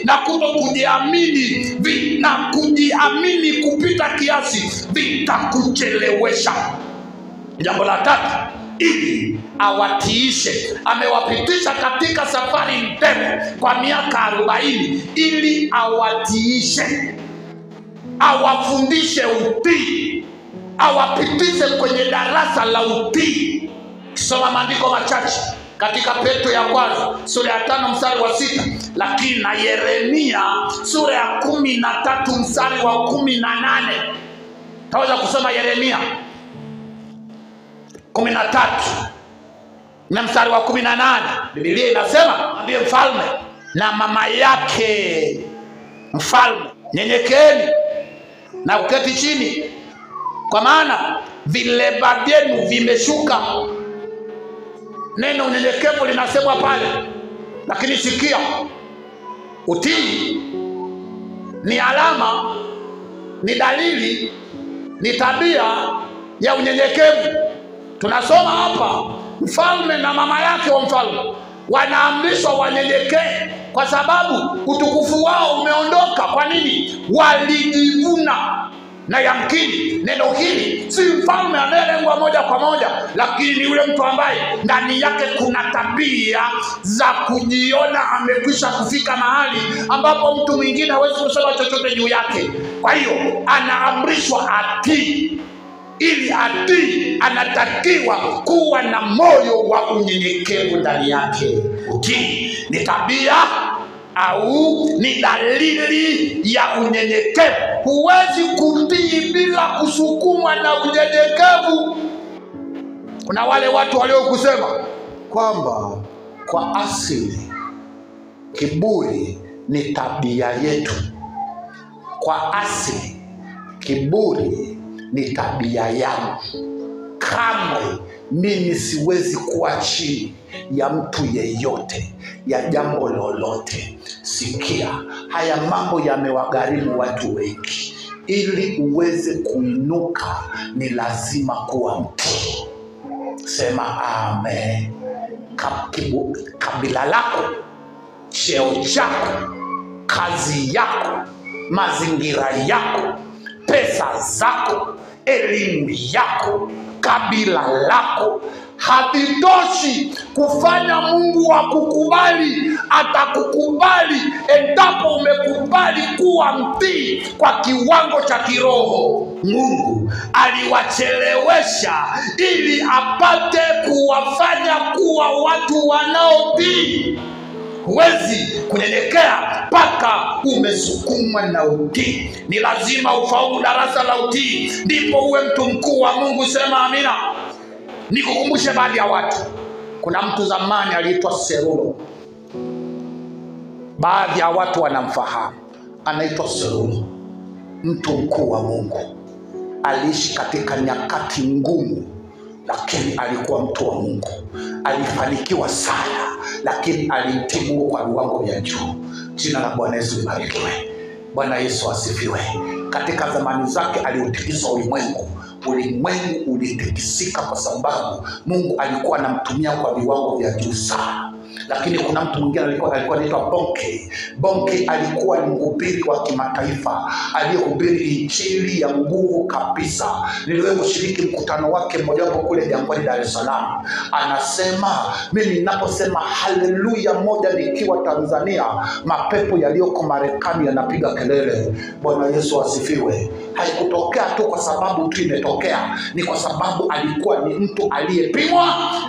na kuto kujiamini na kujiamini kupita kiasi vitakuchelewesha. Jambo la tatu, ili awatiishe. Amewapitisha katika safari ndefu kwa miaka 40 ili awatiishe, awafundishe utii, awapitishe kwenye darasa la utii. Soma maandiko machache katika Petro ya kwanza sura ya 5 mstari wa 6, lakini na Yeremia sura ya 13 mstari wa 18. Taweza kusoma Yeremia 13 na mstari wa 18. Biblia inasema, ndiye mfalme na mama yake mfalme, nyenyekeeni na kuketi chini, kwa maana vileba vyenu vimeshuka. Neno unyenyekevu linasemwa pale, lakini sikia, utii ni alama, ni dalili, ni tabia ya unyenyekevu. Tunasoma hapa mfalme na mama yake wa mfalme wanaamrishwa wanyenyekee kwa sababu utukufu wao umeondoka. Kwa nini? Walijivuna. Na yamkini neno hili si mfalme anayelengwa moja kwa moja, lakini ni yule mtu ambaye ndani yake kuna tabia za kujiona amekwisha kufika mahali ambapo mtu mwingine hawezi kusema chochote juu yake. Kwa hiyo anaamrishwa atii. Ili atii, anatakiwa kuwa na moyo wa unyenyekevu ndani yake. Utii ni tabia au ni dalili ya unyenyekevu. Huwezi kutii bila kusukumwa na unyenyekevu. Kuna wale watu waliokusema kwamba kwa asili kiburi ni tabia yetu. Kwa asili kiburi ni tabia yangu. Kamwe mimi siwezi kuwa chini ya mtu yeyote, ya jambo lolote. Sikia, haya mambo yamewagharimu watu wengi. Ili uweze kuinuka ni lazima kuwa mtii. Sema amen. Kabila lako, cheo chako, kazi yako, mazingira yako, pesa zako, elimu yako, kabila lako havitoshi kufanya Mungu akukubali. Atakukubali endapo umekubali kuwa mtii kwa kiwango cha kiroho. Mungu aliwachelewesha ili apate kuwafanya kuwa watu wanaotii. Huwezi kunyenyekea mpaka umesukumwa na utii. Ni lazima ufaulu darasa la utii ndipo uwe mtu mkuu wa Mungu. Sema amina. Nikukumbushe baadhi ya watu. Kuna mtu zamani aliitwa Serulo. Baadhi ya watu wanamfahamu. Anaitwa Serulo, mtu mkuu wa Mungu. Aliishi katika nyakati ngumu, lakini alikuwa mtu wa Mungu. Alifanikiwa sana, lakini alimtii Mungu kwa viwango vya juu. Jina la Bwana Yesu libarikiwe. Bwana Yesu asifiwe. Katika zamani zake aliutikisa ulimwengu. Ulimwengu ulitikisika kwa sababu Mungu alikuwa anamtumia kwa viwango vya juu sana. Lakini kuna mtu mwingine alikuwa anaitwa Bonke. Bonke alikuwa ni mhubiri wa kimataifa aliyehubiri injili ya nguvu kabisa. Niliwahi kushiriki mkutano wake mmoja wapo kule Jangwani, Dar es Salaam. Anasema, mimi ninaposema haleluya moja nikiwa Tanzania, mapepo yaliyoko Marekani yanapiga kelele. Bwana Yesu asifiwe. Haikutokea tu kwa sababu tu imetokea, ni kwa sababu alikuwa ni mtu aliyepimwa,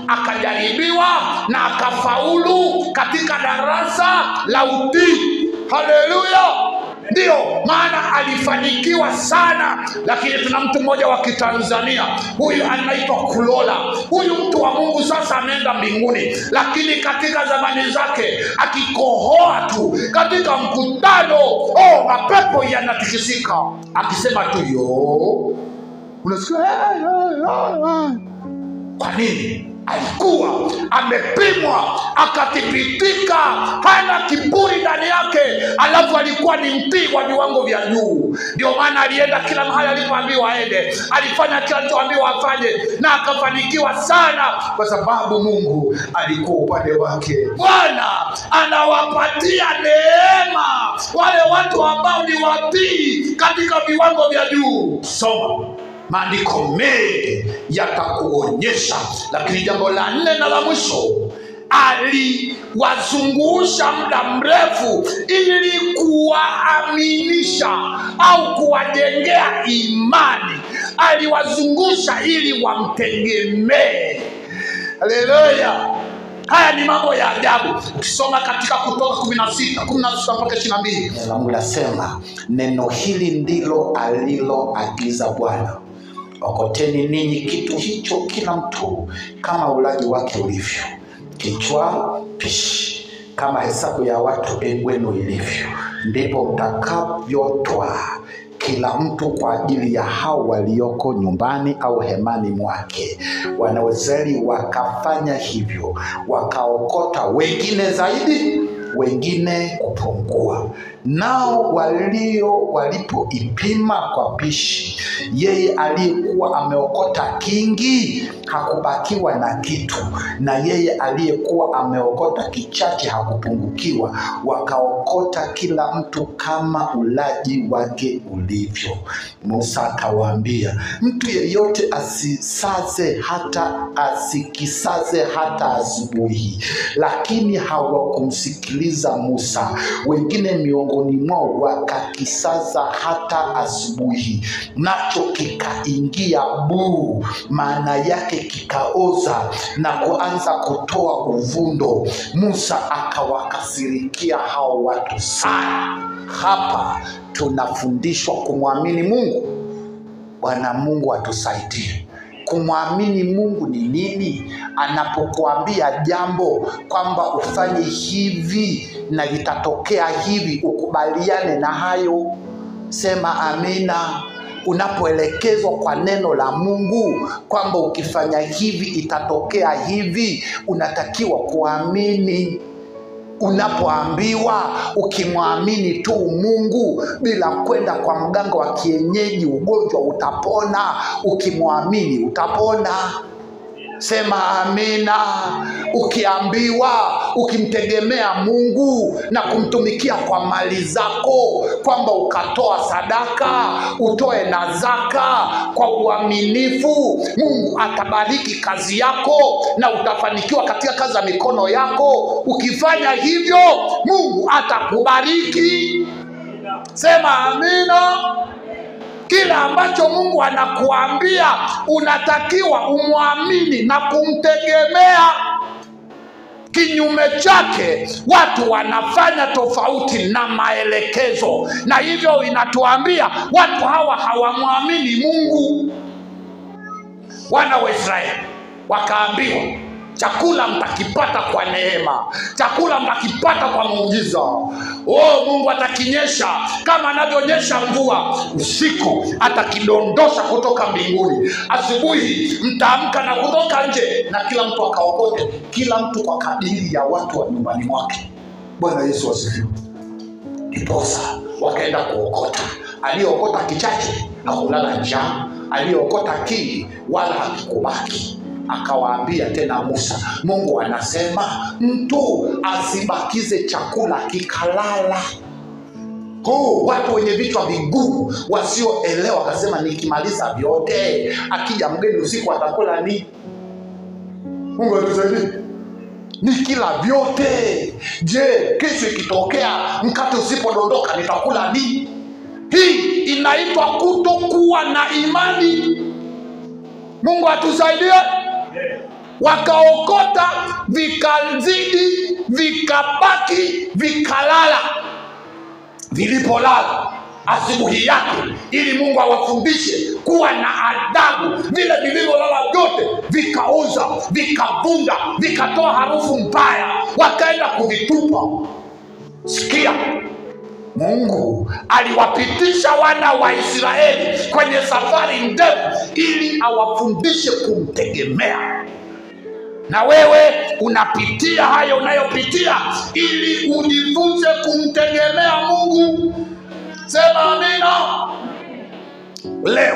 akajaribiwa na akafaulu katika darasa la utii. Haleluya! Ndio maana alifanikiwa sana. Lakini tuna mtu mmoja wa Kitanzania, huyu anaitwa Kulola. Huyu mtu wa Mungu sasa ameenda mbinguni, lakini katika zamani zake akikohoa tu katika mkutano, mapepo yanatikisika. Akisema tu yo, unasikia Kwa nini? Alikuwa amepimwa akathibitika hana kiburi ndani yake, alafu alikuwa ni mtii wa viwango vya juu. Ndio maana alienda kila mahali alipoambiwa aende, alifanya kila alichoambiwa afanye na akafanikiwa sana, kwa sababu Mungu alikuwa upande wake. Bwana anawapatia neema ni watii katika viwango vya juu. Soma maandiko mengi yatakuonyesha. Lakini jambo la nne na la mwisho, aliwazungusha muda mrefu ili kuwaaminisha au kuwajengea imani. Aliwazungusha ili wamtegemee. Haleluya! Haya ni mambo ya ajabu. Ukisoma katika Kutoka 16, 16 mpaka 22. Neno la Mungu lasema, neno hili ndilo aliloagiza Bwana, okoteni ninyi kitu hicho kila mtu kama ulaji wake ulivyo, kichwa pishi, kama hesabu ya watu wenu ilivyo, ndipo mtakavyotwaa kila mtu kwa ajili ya hao walioko nyumbani au hemani mwake. Wana wa Israeli wakafanya hivyo, wakaokota wengine zaidi, wengine kupungua. Nao walipoipima kwa pishi, yeye aliyekuwa ameokota kingi hakubakiwa na kitu, na yeye aliyekuwa ameokota kichache hakupungukiwa. Wakaokota kila mtu kama ulaji wake ulivyo. Musa akawaambia, mtu yeyote asisaze hata asikisaze hata asubuhi. Lakini hawakumsikiliza Musa. Wengine miongoni mwao wakakisaza hata asubuhi, nacho kikaingia buu, maana yake kikaoza na kuanza kutoa uvundo. Musa akawakasirikia hao watu sana. Hapa tunafundishwa kumwamini Mungu. Bwana Mungu atusaidie. Kumwamini Mungu ni nini? Anapokuambia jambo kwamba ufanye hivi na litatokea hivi, ukubaliane na hayo, sema amina. Unapoelekezwa kwa neno la Mungu kwamba ukifanya hivi itatokea hivi, unatakiwa kuamini. Unapoambiwa ukimwamini tu Mungu bila kwenda kwa mganga wa kienyeji ugonjwa utapona, ukimwamini utapona. Sema amina. Ukiambiwa ukimtegemea Mungu na kumtumikia kwa mali zako, kwamba ukatoa sadaka, utoe na zaka kwa uaminifu, Mungu atabariki kazi yako na utafanikiwa katika kazi za mikono yako. Ukifanya hivyo, Mungu atakubariki. Sema amina. Kila ambacho Mungu anakuambia unatakiwa umwamini na kumtegemea. Kinyume chake watu wanafanya tofauti na maelekezo, na hivyo inatuambia watu hawa hawamwamini Mungu. Wana wa Israeli wakaambiwa, chakula mtakipata kwa neema, chakula mtakipata kwa muujiza. Oh, Mungu atakinyesha kama anavyonyesha mvua usiku, atakidondosha kutoka mbinguni. Asubuhi mtaamka na kutoka nje, na kila mtu akaokote, kila mtu kwa kadiri ya watu wa nyumbani mwake. Bwana Yesu asifiwe. Ndiposa wakaenda kuokota. Aliyeokota kichache hakulala njaa, aliyeokota kingi wala hakikubaki. Akawaambia tena Musa, Mungu anasema mtu asibakize chakula kikalala. Watu wenye vichwa vigumu wasioelewa wakasema, nikimaliza vyote akija mgeni usiku atakula nini? Mungu atusaidie. Nikila vyote, je, kesho ikitokea mkate usipodondoka nitakula nini? Hii inaitwa kutokuwa na imani. Mungu atusaidie. Wakaokota vikazidi, vikabaki, vikalala. Vilipolala asubuhi yake, ili Mungu awafundishe kuwa na adabu, vile vilivyolala vyote vikaoza, vikavunda, vikatoa harufu mbaya, wakaenda kuvitupa. Sikia, Mungu aliwapitisha wana wa Israeli kwenye safari ndefu ili awafundishe kumtegemea. Na wewe unapitia hayo unayopitia ili ujifunze kumtegemea Mungu. Sema amina. Leo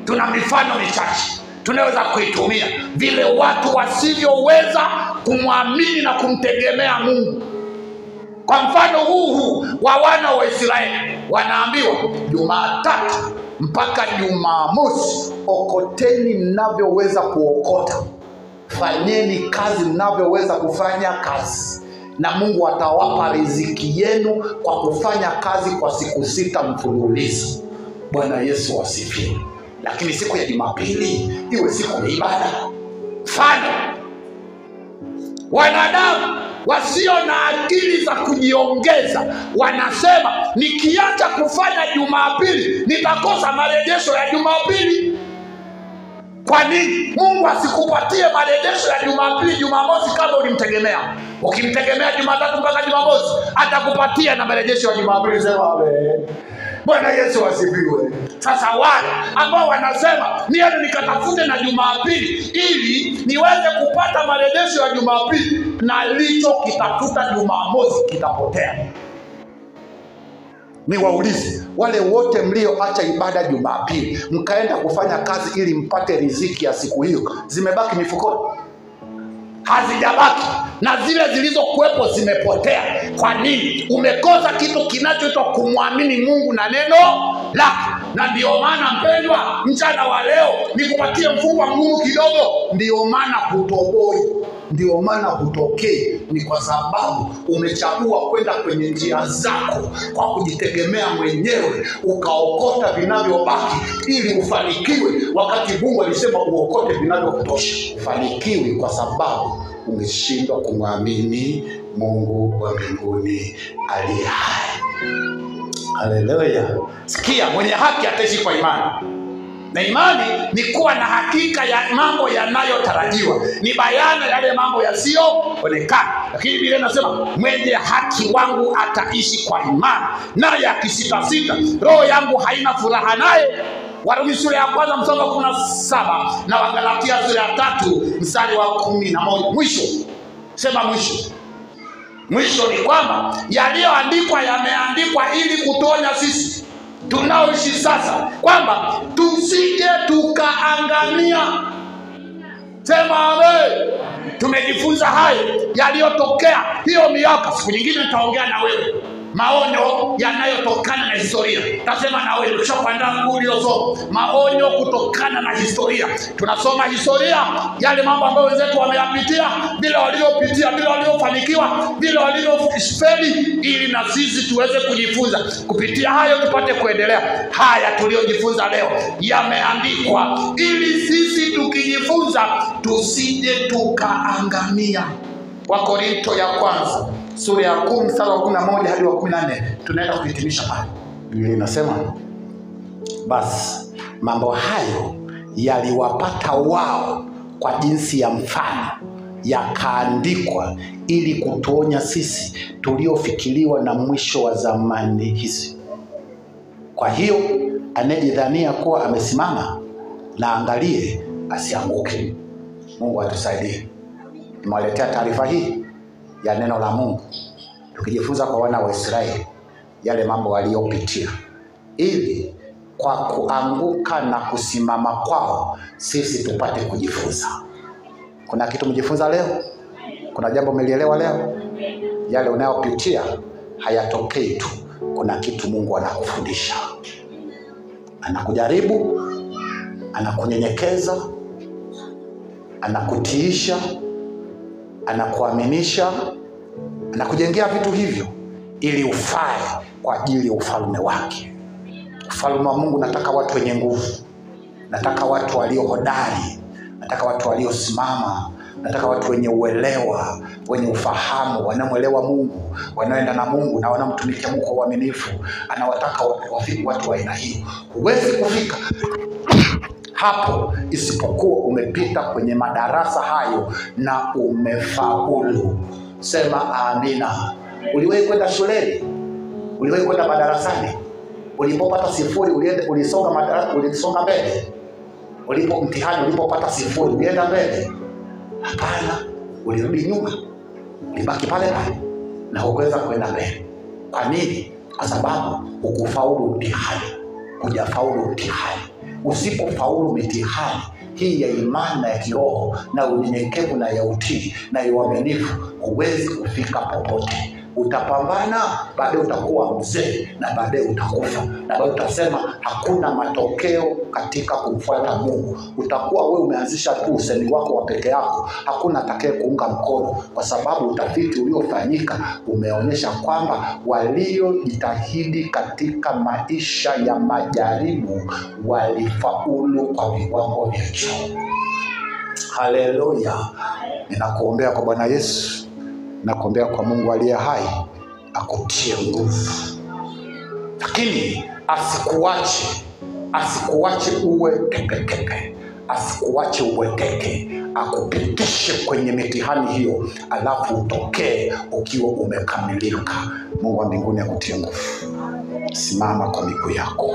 tuna mifano michache tunaweza kuitumia vile watu wasivyoweza kumwamini na kumtegemea Mungu. Kwa mfano huu wa wana wa Israeli, wanaambiwa Jumatatu mpaka Jumamosi okoteni mnavyoweza kuokota, fanyeni kazi mnavyoweza kufanya kazi, na Mungu atawapa riziki yenu kwa kufanya kazi kwa siku 6 mfululizo. Bwana Yesu asifiwe. Lakini siku ya Jumapili iwe siku ya ibada. Mfano, wanadamu wasio na akili za kujiongeza wanasema nikiacha kufanya Jumapili nitakosa marejesho ya Jumapili. Kwa nini Mungu asikupatie marejesho ya Jumapili Jumamosi kama ulimtegemea? Ukimtegemea Jumatatu mpaka Jumamosi atakupatia na marejesho ya Jumapili. Sema amen. Bwana Yesu asifiwe. Sasa wale ambao wanasema niende nikatafute na Jumapili ili niweze kupata marejesho ya Jumapili, na licho kitafuta Jumamosi kitapotea. Niwaulize wale wote mlioacha ibada Jumapili mkaenda kufanya kazi ili mpate riziki ya siku hiyo, zimebaki mifukoni? Hazijabaki, na zile zilizokuwepo zimepotea. Kwa nini? Umekosa kitu kinachoitwa kumwamini Mungu na neno lake. Na ndio maana mpendwa, mchana wa leo nikupatie mfungo mgumu kidogo. Ndio maana hutoboi, ndio maana hutokei, ni kwa sababu umechagua kwenda kwenye njia zako kwa kujitegemea mwenyewe, ukaokota vinavyobaki ili ufanikiwe, wakati Mungu alisema uokote vinavyokutosha. Ufanikiwi kwa sababu umeshindwa kumwamini Mungu wa mbinguni aliye hai. Haleluya. Sikia, mwenye haki ataishi kwa imani. Na imani ni kuwa na hakika ya mambo yanayotarajiwa, ni bayana yale mambo yasiyoonekana. Lakini Biblia inasema mwenye haki wangu ataishi kwa imani, naye akisitasita, roho yangu haina furaha naye. Warumi sura ya 1 mstari wa 17 na Wagalatia sura ya 3 mstari wa 11. Mwisho, sema mwisho. Mwisho ni kwamba yaliyoandikwa yameandikwa ili kutuonya sisi tunaoishi sasa, kwamba tusije tukaangamia. Sema amen. Tumejifunza hayo yaliyotokea hiyo miaka. Siku nyingine nitaongea na wewe maonyo yanayotokana na historia. Tasema na wewe ukishaandaa uliosoma maonyo kutokana na historia. Tunasoma historia, yale mambo ambayo wenzetu wameyapitia, bila waliopitia, bila waliofanikiwa, bila waliofeli, ili na sisi tuweze kujifunza kupitia hayo tupate kuendelea. Haya tuliojifunza leo yameandikwa ili sisi tukijifunza tusije tukaangamia. Wakorinto ya kwanza sura ya 10 mstari wa 11 hadi wa 14, tunaenda kuhitimisha pale. Biblia inasema basi mambo hayo yaliwapata wao kwa jinsi ya mfano, yakaandikwa ili kutuonya sisi tuliofikiriwa na mwisho wa zamani hizi. Kwa hiyo anayejidhania kuwa amesimama na angalie asianguke. Mungu atusaidie. Nimewaletea taarifa hii ya neno la Mungu, tukijifunza kwa wana wa Israeli yale mambo waliopitia, ili kwa kuanguka na kusimama kwao sisi tupate kujifunza. Kuna kitu mjifunza leo? Kuna jambo umelielewa leo? Yale unayopitia hayatokei tu, kuna kitu Mungu anakufundisha. Anakujaribu, anakunyenyekeza, anakutiisha, anakuaminisha, anakujengea vitu hivyo ili ufae kwa ajili ya ufalme wake. Ufalme wa Mungu nataka watu wenye nguvu, nataka watu walio hodari, nataka watu waliosimama, nataka watu wenye uelewa, wenye ufahamu, wanaomuelewa Mungu, wanaoenda na Mungu na wanamtumikia Mungu kwa uaminifu. Anawataka wafike watu wa aina hiyo. Huwezi kufika hapo isipokuwa umepita kwenye madarasa hayo na umefaulu. Sema amina. Uliwahi kwenda shuleni? Uliwahi kwenda madarasani? Ulipopata sifuri ulisonga madarasa, ulisonga mbele? Ulipo mtihani ulipopata sifuri ulienda mbele? Hapana, ulirudi nyuma. Ulibaki pale pale na hukuweza kwenda mbele. Kwa nini? Kwa sababu hukufaulu mtihani. Hujafaulu mtihani. Usipofaulu mitihani hii ya imani na ya kiroho na unyenyekevu na ya utii na ya uaminifu, huwezi kufika popote. Utapambana, baadaye utakuwa mzee na baadaye utakufa, na baadaye utasema hakuna matokeo katika kumfuata Mungu. Utakuwa wewe umeanzisha tu usemi wako wa peke yako, hakuna atakaye kuunga mkono, kwa sababu utafiti uliofanyika umeonyesha kwamba waliojitahidi katika maisha ya majaribu walifaulu kwa viwango vya juu. Haleluya! Ninakuombea kwa Bwana Yesu, nakuombea kwa Mungu aliye hai akutie nguvu, lakini asikuache uwe tepetepe, asikuache ubweteke, akupitishe kwenye mitihani hiyo, alafu utokee ukiwa umekamilika. Mungu wa mbinguni akutie nguvu. Simama kwa miguu yako.